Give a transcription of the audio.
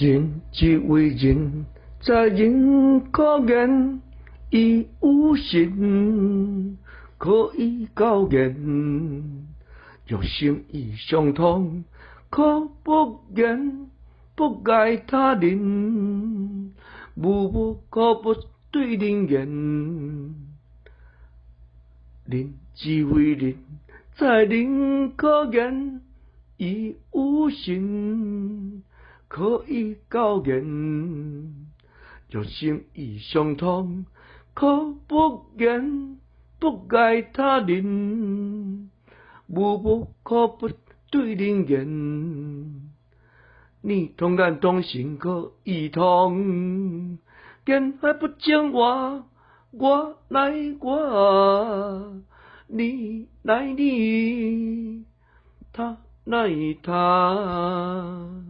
人之為人，在人可言，伊有心可以教言。若心意相通，可不言，不礙他人，無無可不對人言。人之為人，在人可言，伊有心可以教言。若心意相通，可不言，不礙他人，無無可不對人言。你通眼通心可以通，見海不講話，我來我，你來你，他來他。